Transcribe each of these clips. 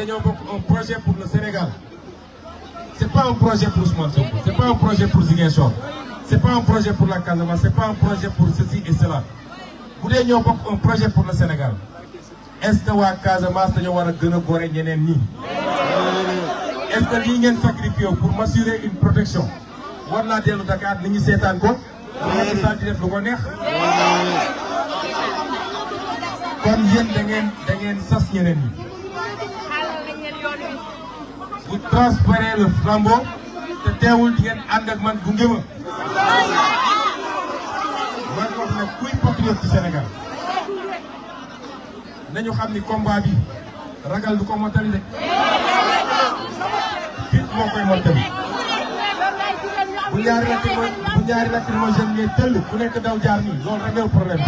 dañoo bokk un projet pour le Sénégal. C'est pas un projet pour Ousmane Sonko, c'est pas un projet pour Ziguinchor, c'est pas un projet pour la Casamance, c'est pas un projet pour ceci et cela. Bu dee ñoo bokk un projet pour le Sénégal. Est-ce que waa Casamance dañoo war a gën a gore ñeneen ñi? Est-ce que lii ngeen sacrifié pour m'assurer une protection war naa dellu Dakar nit ñi seetaan ko? Macky Sall di def lu ko neex. kon yéen da ngeen sas ñeneen ñi. Vous transférez le flambeau te teewul di ngeen ànd ak man gunge ma. man wax nag kuy patriote ci Sénégal nañu xam ni combat bi ragal du ko mottali de. fit moo koy mottali. bu ñaari lacrymogène ngay tëll ku nekk daw jaar nii loolu rek la problème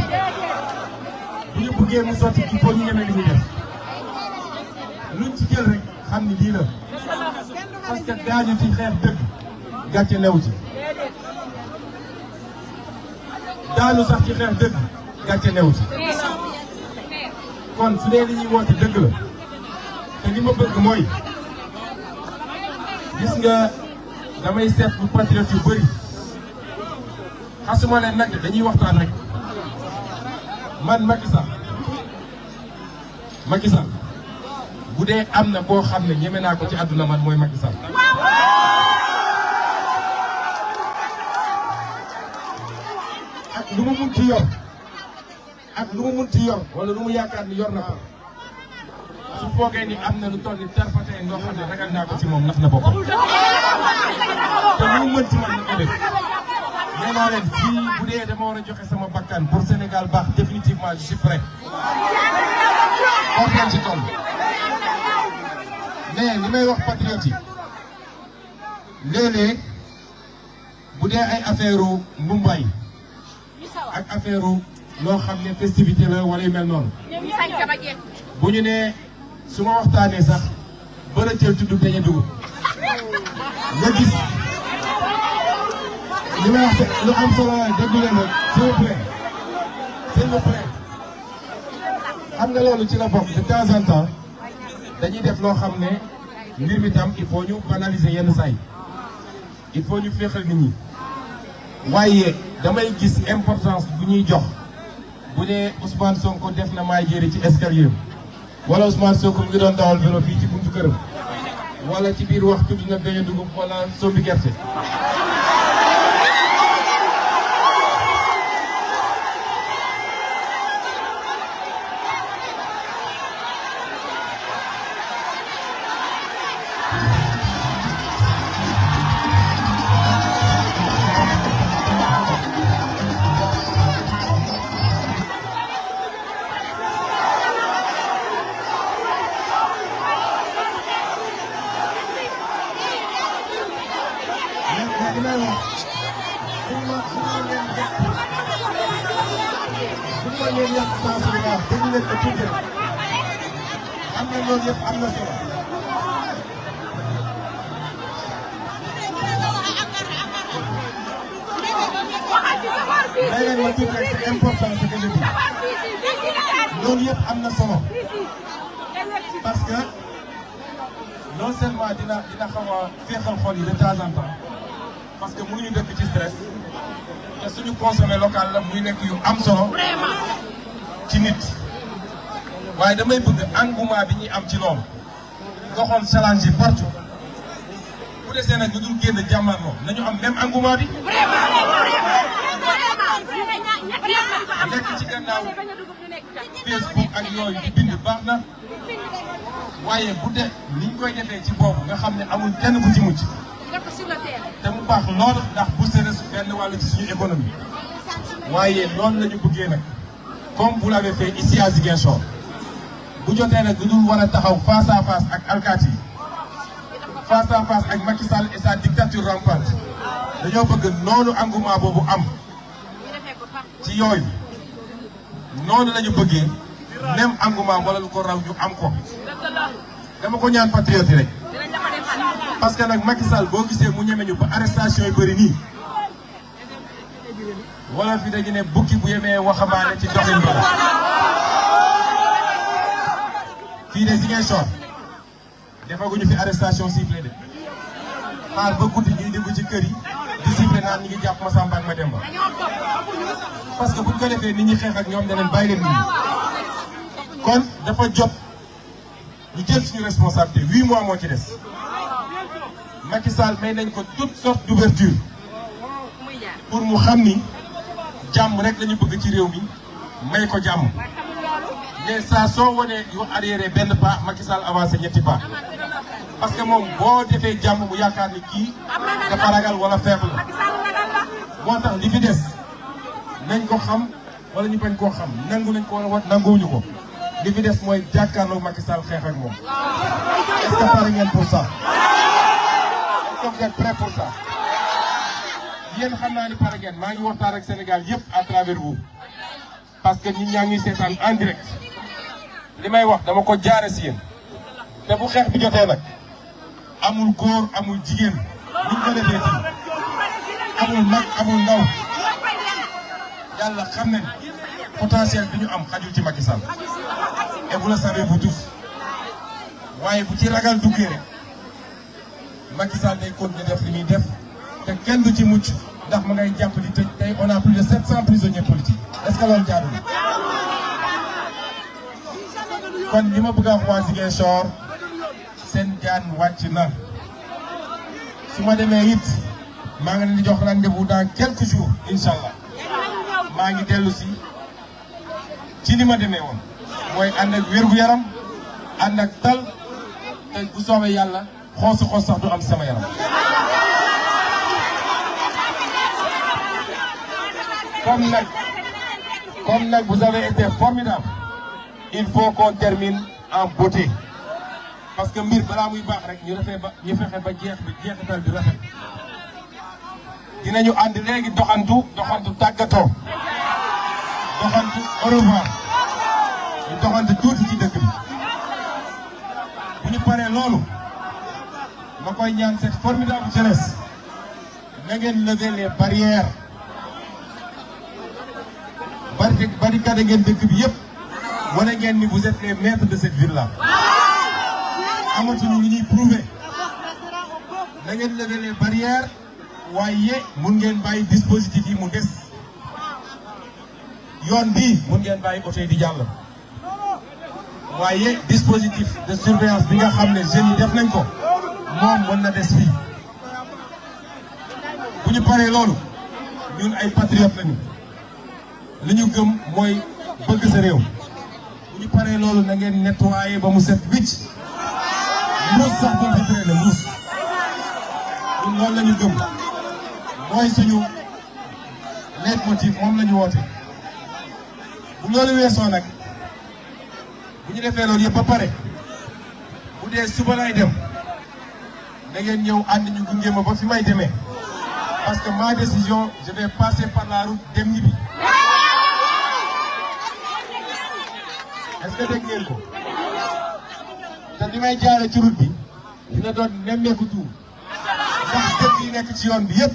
bi. bu ñu bëggee mu sotti il faut ñu ñeme li ñuy def. luñ ci jël rek xam ni lii la. parce que gaañu ci xeex dëgg gàcce new ci. daanu sax ci xeex dëgg gàcce new ci. kon su dee li ñuy woote dëgg la te li ma bëgg mooy gis nga damay seet bu patriote yu bëri xasuma leen nag dañuy waxtaan rek man Macky Sall bu dee am na boo xam ne ñeme naa ko ci àdduna man mooy Macky Sall. ak lu mu munti yor wala lu mu yaakaar ni yor na ko su foogee ni am na lu toll ni tarfatee loo xam ne ragal naa ko ci moom nax na boppam. te lu mu mën ci man na ko def. nee naa leen fii bu dee dama war a joxe sama bakkan pour Sénégal baax définitivement je suis prêt. wax ci toll. mais li may wax patriote yi léeg-léeg bu dee ay affaire mbumbaay ak affaire loo xam ne festivité la wala yu mel noonu bu ñu nee su ma waxtaanee sax bëra cël tudd dañu dugub nga gis li may wax lu am solo la déglu leen rek s'il vous plaît xam nga loolu ci la bokk de temps en temps dañuy def loo xam ne mbir mi tam il faut ñu banaliser yenn saa yi il faut ñu féexal nit ñi waaye damay gis importance bu ñuy jox bu ne Ousmane Sonko def na maay jéeri ci escalier wala Ousmane Sonko mu ngi doon dawal vélo fii ci buntu këram wala ci biir wax tudd na beñe dugub wala sombi gerte. loolu yëpp am na solo parce que non seulement dina xaw a féexal xol yi de temps en temps parce que mënuñu dëkk ci stress te suñu consommé local la muy nekk yu am solo ci nit waaye damay bëgg engouement bi ñuy am ci loolu nga xool challenge yi partout bu desee nag ñu dul génn jàmmarloo nañu am même engouement bi nekk ci gannaaw Facebook ak yooyu di bind baax na waaye bu dee ni ñu koy defee ci boobu nga xam ne amul kenn ku ci mucc te mu baax lool ndax bu sere su benn wàll ci suñu économie waaye loolu la ñu bëggee nag comme vous l'avez fait ici à Ziguinchor bu jotee nag du dul war a taxaw face à face ak alkaati yi face à face ak Macky Sall et sa dictature rampante dañoo bëgg noonu engouement boobu am ci yooyu noonu la ñu bëggee même engouement wala lu ko raw ñu am ko dama ko ñaan patriote yi rek parce que nag Macky Sall boo gisee mu ñeme ñu ba arrestation yu bëri nii wala fi dañu ne bukki bu yemee waxambaane ci doxin bi la fii de Ziguinchor defaguñu fi arrestation ciblée de xaar ba guddi ñuy déglu ci kër yi di ciblé naan ñi ngi jàpp Massamba ak Mademba parce que buñ ko defee nit ñi xeex ak ñoom daneen bàyyi leen nit ñi kon dafa jot ñu jël suñu responsabilité 8 mois moo ci des Macky Sall may nañ ko toute sorte d'ouverture pour mu xam ni jàmm rek la ñu bëgg ci réew mi may ko jàmm mais saa soo wanee yu arrière benn pas Macky Sall avancé ñetti pas parce que moom boo defee jàmm mu yaakaar ni kii dafa ragal wala faible la moo tax li fi des nañ ko xam wala ñu bañ koo xam nangu nañ ko wala wat nanguwuñu ko li fi des mooy jàkkaarloo Macky Sall xeex ak moom est-ce que pare ngeen pour ça est-ce que vous êtes prêts pour ça yéen xam naa ni pare ngeen maa ngi waxtaan ak Sénégal yëpp à travers vous parce que nit ñaa ngi seetaan en direct li may wax dama ko jaare si yéen te bu xeex bi jotee nag amul góor amul jigéen buñ ko defee fii amul mag amul ndaw yàlla xam nañ potentiel bi ñu am xajul ci Macky Sall et vous le savez vous tous waaye bu ci ragal duggee rek Macky Sall day continuer def li muy def te kenn du ci mucc ndax ma ngay jàpp di tëj tey on a plus de 700 prisonniers politiques est-ce que loolu jaadu kon li ma bëgg a wax waa Ziguinchor seen jaan wàcc na su ma demee it maa ngi leen di jox rendez-vous dans quelques jours incha allah maa ngi dellu si ci ni ma demee woon mooy ànd ak wér-gu-yaram ànd ak tal te bu soobee yàlla xoosu xoos sax du am sama yaram. Comme nag vous avez été formidable il faut qu'on termine en beauté parce que mbir balaa muy baax rek ñu fexe ba jeexital bi rafet dinañu ànd léegi doxantu tàggatoo doxantu au revoir ñu doxantu tuuti ci dëkk bi bu ñu paree loolu ma koy ñaan cette formidable jeunesse na ngeen lever les barrières barricade ngeen dëkk bi yëpp wane ngeen ni vous êtes les maîtres de cette ville là amatuñu lu ñuy prouver na ngeen lever les barrières waaye mun ngeen bàyyi dispositif yi mu des yoon bi mun ngeen bàyyi oto yi di jàll waaye dispositif de surveillance bi nga xam ne jeunes yi def nañ ko moom mën na des fii bu ñu paree loolu ñun ay patriotes lañu li ñu gëm mooy bëgg sa réew bu ñu paree loolu na ngeen nettoyer ba mu set wicc muus sax bu fi traîner muus ñun loolu la ñu gëm mooy suñu leitmotiv moom la ñu woote bu loolu weesoo nag bu ñu defee loolu yëpp ba pare bu dee suba lay dem da ngeen ñëw ànd ñu gunge ma ba fi may demee parce que ma décision je vais passer par la route dem ñibbi. Est-ce que dégg ngeen ko te li may jaare ci route bi dina doon nemmeeku tuur ndax dëkk yi nekk ci yoon bi yëpp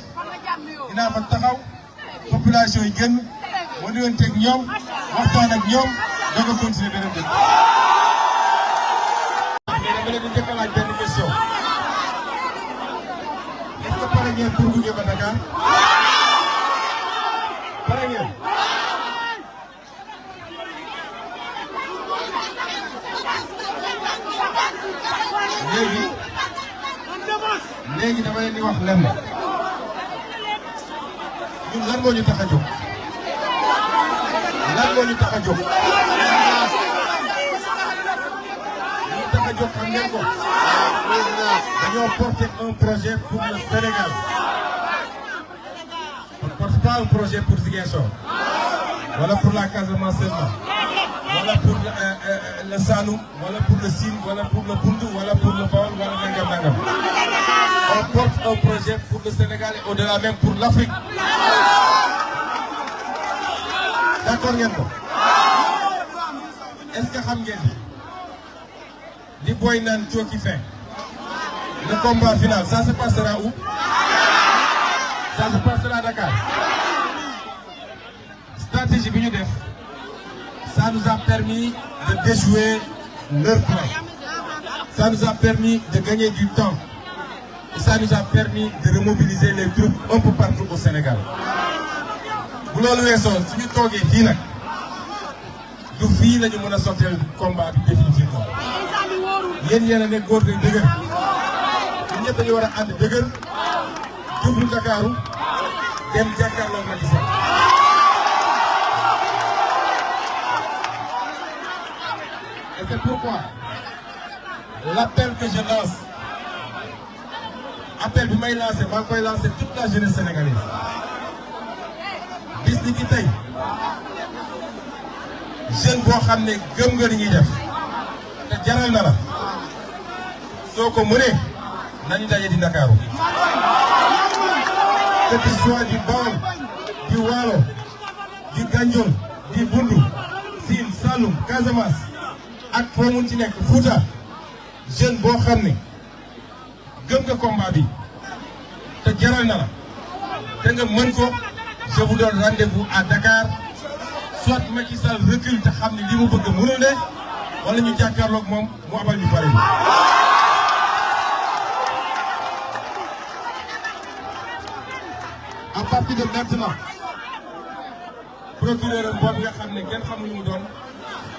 dinaa fa taxaw population yi génn ma nuyonteeg ñoom waxtaan ak ñoom doog a continuer beneen dëkk. mais dama leen di njëkk a laaj benn question est-ce que pare ngeen pour gunge ba Dakar pare ngeen. léegi dama leen di wax lenn ñun lan moo ñu tax a jóg lan moo ñu tax a jóg xam ngeen ko dañoo porter un projet pour le Sénégal on ne porte pas un projet pour Ziguinchor wala pour la Casamance seulement wala pour le Saloum wala pour le Sine wala pour le Boundou wala pour le Baol wala nangam nangam. On porte un projet pour le Sénégal et au-delà même pour l'Afrique. D'accord ngeen ko. Est-ce que xam ngeen li booy naan cooki fin le combat final ça se passera où? Ça se passera à Dakar. Stratégie bi ñu def. Ça nous a permis de déjouer leur plan. Ça nous a permis de gagner du temps. Et ça nous a permis de remobiliser les troupes un peu partout au Sénégal. Bu loolu weesoo suñu toogee fii nag du fii la ñu mën a sortir combat bi définitivement. Yéen a ne góor day dëgër. ñun ñëpp dañu war a ànd dëgër jublu Ndakaaru dem jàkkaarloo Macky Sall. Et c'est pourquoi l'appel que je lance, appel bi may lancé maa ngi koy lancé toute la jeunesse sénégalaise. bis ni ki tey jeune boo xam ne gëm nga li ñuy def te jaral na la soo ko mënee nañu daje di Ndakaaru. Que tu sois du Bawol du Waalo du Gandiol du Bundu Sine Saloum Casamance ak foo mun ci nekk Fouta jeune boo xam ne gëm nga combat bi te jaral na la te nga mën ko. Je vous donne rendez-vous à Dakar soit Macky Sall recule te xam ne li mu bëgg mënul ne wala ñu jàkkaarloog moom mu abal ñu pare. À partir de maintenant procureur boobu nga xam ne kenn xamuñu mu doon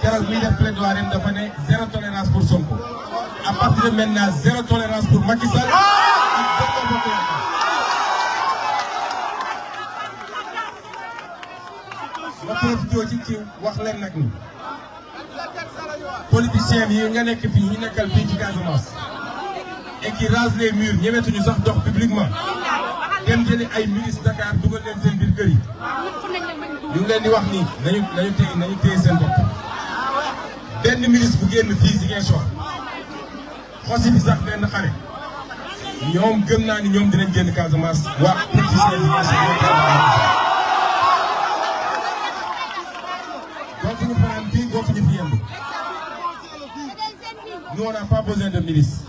keroog muy def plaidoirie dafa ne zéro tolérance pour Sonko. À partir de maintenant zéro tolérance pour Macky Sall. ma profité ci wax leen nag ni politiciens yi nga nekk fii ñu nekkal fii ci Casamance et qui rasent les murs ñemetuñu sax dox publiquement dem jëli ay ministre Dakar dugal leen seen biir kër yi ñu ngi leen di wax ni nañu téye seen bopp. benn ministre bu génn fii Ziguinchor xosi fi sax benn xare ñoom gëm naa ni ñoom dinañ génn Casamance waa politiciens Ziguinchor. Nous, on n'a pas besoin de milices.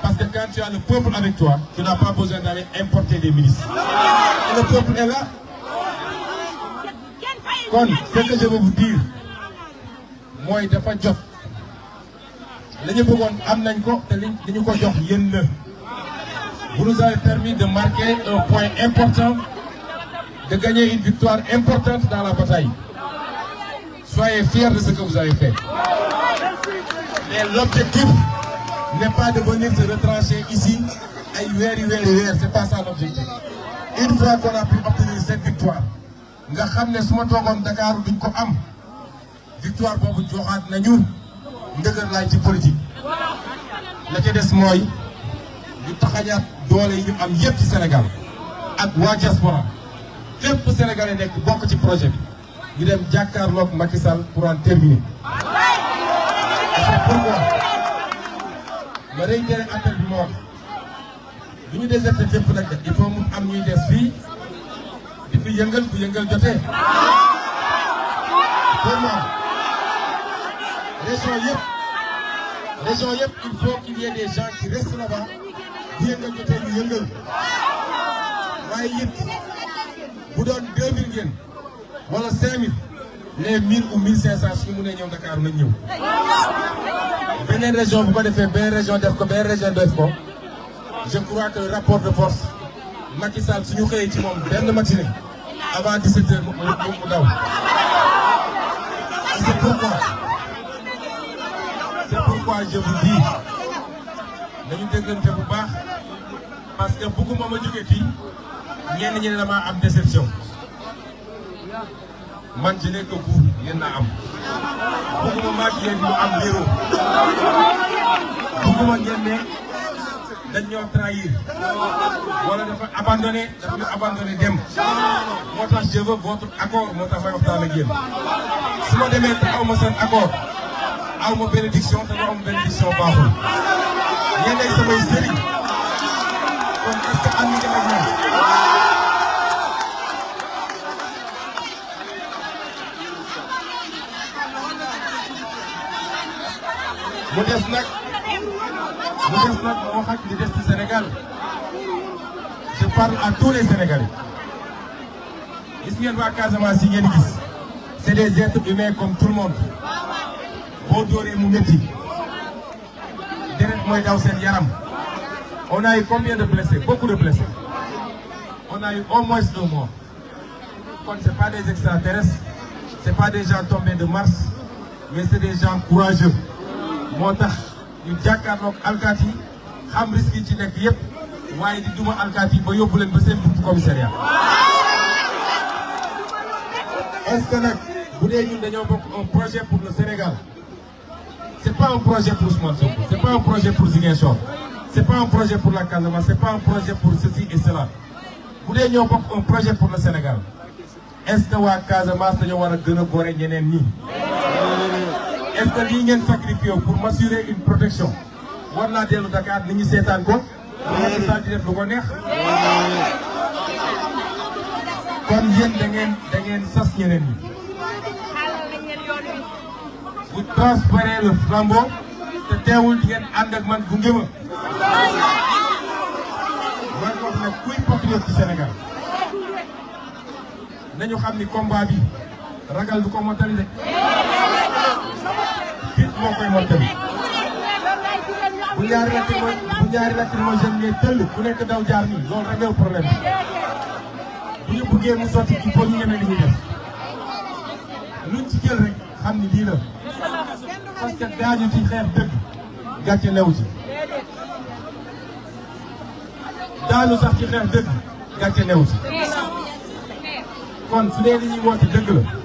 Parce que quand tu as le peuple avec toi, tu n'as pas besoin d'aller importer des milices. Et le peuple est là. Kon, ce que je veux vous dire, moi, dafa jot. Lañu bëggoon am nañ ko te liñu ko jox yéen la. Vous nous avez permis de marquer un point important, de gagner une victoire importante dans la bataille. Soyez fiers de ce que vous avez fait. Mais l'objectif n'est pas de venir se retrancher ici ay weer, c'est pas ça l'objectif. Une fois qu'on a pu obtenir cette victoire, nga xam ne su ma toogoon Dakar duñ ko am victoire boobu joxaat nañu ndëgër laay ci politique. La ca des mooy ñu taxañaat doole yi ñu am yépp ci Sénégal ak waa diaspora fépp Sénégalais nekk bokk ci projet bi ñu dem jàkkaarloog Macky Sall pour en terminer. C'est pourquoi ma réitéré appel bi ma wax du ñu déserté fépp nag il faut mu am ñuy des fii di fi yëngal bu yëngal jotee. Pour moi région yëpp il faut qu'il y ait des gens qui restent là-bas bu yëngal jotee ñu yëngal waaye it bu doon 2000 ngeen wala 5000 les 1000 ou 1500 suñu mënee ñëw Dakar nañ ñëw. Beneen région bu ko defee beneen région def ko beneen région def ko je crois que le rapport de force Macky Sall suñu xëyee ci moom benn matinée avant 17h mu daw. C'est pourquoi je vous dis dañu déggante bu baax parce que bëgguma ma jóge fii ñenn ñi ne dama am déception. Man je n'ai que vous yéen naa am bëgguma maag yéen ñu am bureau bëgguma ngeen ne dañ ñoo trahir wala dafa abandonné dem moo tax je veux votre accord moo tax may waxtaan ak yéen su ma demee te aw ma seen accord aw ma bénédiction te aw ma bénédiction baaxul yéen ay samay sëriñ kon est-ce que am ngeen ak ñoom. mu des nag ma wax ak li des ci Sénégal je parle à tous les Sénégalais gis ngeen waa Casamance yi ngeen gis c'est des êtres humains comme tout le monde boo dóoree mu métti deret mooy daw seen yaram. On a eu combien de blessés? Beaucoup de blessés. On a eu au moins 2 morts. Kon c'est pas des extraterrestres, c'est pas des gens tombés de Mars, mais c'est des gens courageux. moo tax ñu jàkkaarloog alkaati yi xam risque yi ci nekk yépp waaye di duma alkaati yi ba yóbbu leen ba seen buntu commissariat. Est-ce que nag bu dee ñun dañoo bokk un projet pour le Sénégal, c'est pas un projet pour Ousmane Sonko, c'est pas un projet pour Ziguinchor, c'est pas un projet pour la Casamance, c'est pas un projet pour ceci et cela. bu dee ñoo bokk un projet pour le Sénégal, est-ce que waa Casamance dañoo war a gën a gore ñeneen ñi? Est-ce que lii ngeen sacrifié pour m'assurer une protection war naa dellu Dakar ni ñu seetaan ko Macky Sall di def lu ko neex? kon yéen da ngeen sas ñeneen ñi. Vous transférez le flambeau te teewul di ngeen ànd ak man gunge ma. man wax nag kuy patriote ci Sénégal nañu xam ni combat bi ragal du ko mottali de. fit moo koy mottali. bu ñaari lacrymogène ne tëll ku nekk daw jaar nii loolu rek la problème bi. bu ñu bëggee mu sotti il faut ñu ñeme li ñuy def. luñ ci jël rek xam ni lii la. parce que gaañu ci xeex dëgg gàcce new ci. daanu sax ci xeex dëgg gàcce new ci. kon su dee li ñuy woote dëgg la.